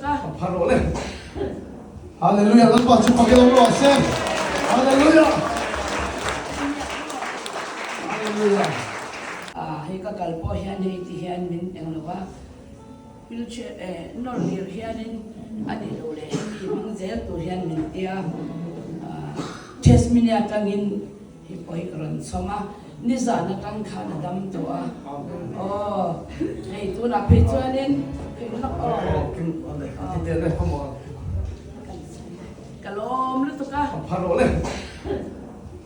a. Ka phar rawh le. Hallelujah Lalpa chu pakin awm rawh se. Hallelujah. Hallelujah. Ah hei ka kal pawh hian hei ti hian min eng lo va wheelchair eh nawr lir hianin a nih loh leh hemi hmang zel tur hian min tia ah Tasmania atangin Hi pawh hi ka rawn chhawm a, nizan atang khan a dam tawh a, aw hei tunah phei chuanin aw ka lawm lutuk a.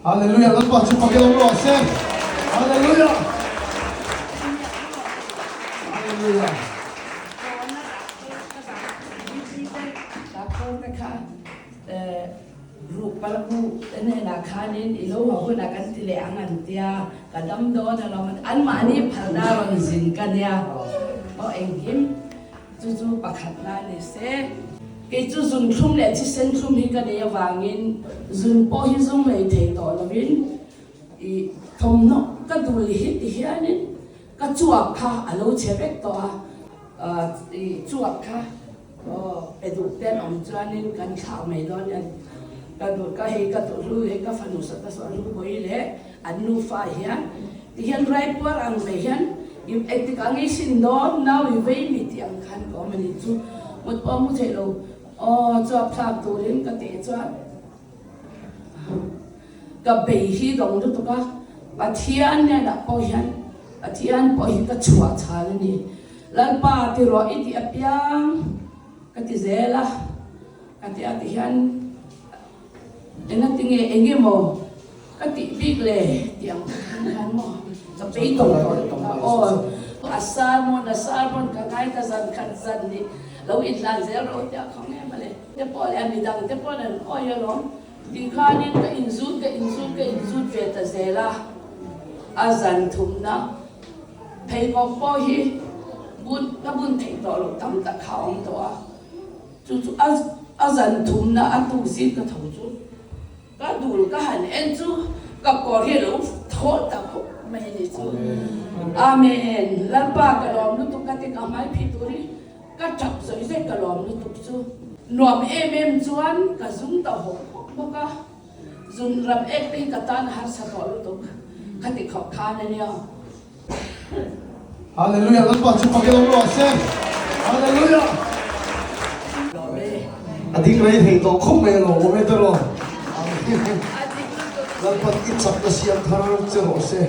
Hallelujah Lalpa chu pakin awm rawh se Hallelujah Hallelujah. Rukpalhu te hnenah khanin i lo haw hunah kan ti leh ang an tia, ka dam dawn alawm an ti. Anmahni phalna rawn zin ka nia. Aw engkim chu chu pakhatna a ni se. Kei chu zun thlum leh thisen thlum hi ka nei avangin zun pawh hi zung lei thei tawh lovin i thawmhnaw ka dul hi ti hianin ka chuak kha a lo chhe vek tawh a, i chuak kha Aw, pe duh te an awm chuanin kan thlah mai dawn nia. Ka duh ka hei ka duh hlu hei ka fanu sat ka sawn hlu bawi leh an nufa hian ti hian raipuar ang mai hian i engtik ang i sin dawn nau i vei mi tih ang khan ka awm a nih chu. Mut pawh mu theih lo aw chuap thlak turin ka tih chuan ka bei hi dawng lutuk a, Pathian hnenah pawh hian Pathian pawh hi ka chhuah chhan a ni. Lalpa ti rawh i tih apiang ka ti zel a, ka ti a ti hian engatinge eng emaw ka tih bik le tih ang khan maw ka pei tawng tawh lutuk a aw a sermon a sermon ka ngai ta zan khat zan nih lo inhlan zel rawh tia kha nge mawle te pawh leh a midang te pawh an awi alawm tih khanin ka inzut ka inzut ka inzut ve ta zel a a zan thumna. Pheikhawk pawh hi bun ka bun theih tawh loh tam tak kha a awm tawh a, chu chu a a zan thumna a tuk zing ka tho chu ka dul ka han en chu ka kawr hi a lo thawl ta khawp mai a ni chu. Amen Lalpa ka lawm lutuk ka ti ka hmai phih tur hi ka tap zawih zawih ka lawm lutuk chu nuam em em chuan ka zum ta hawk hawk bawk a. Zun ram ek te hi ka tan a harsa tawh lutuk ka ti khawp khan a nia. Hallelujah Lalpa chu pakin awm rawh se Hallelujah A ding rei thei tawh khawp mai a lawm awm e tiraw Amen Lalpan i chakna siam thar che rawh se.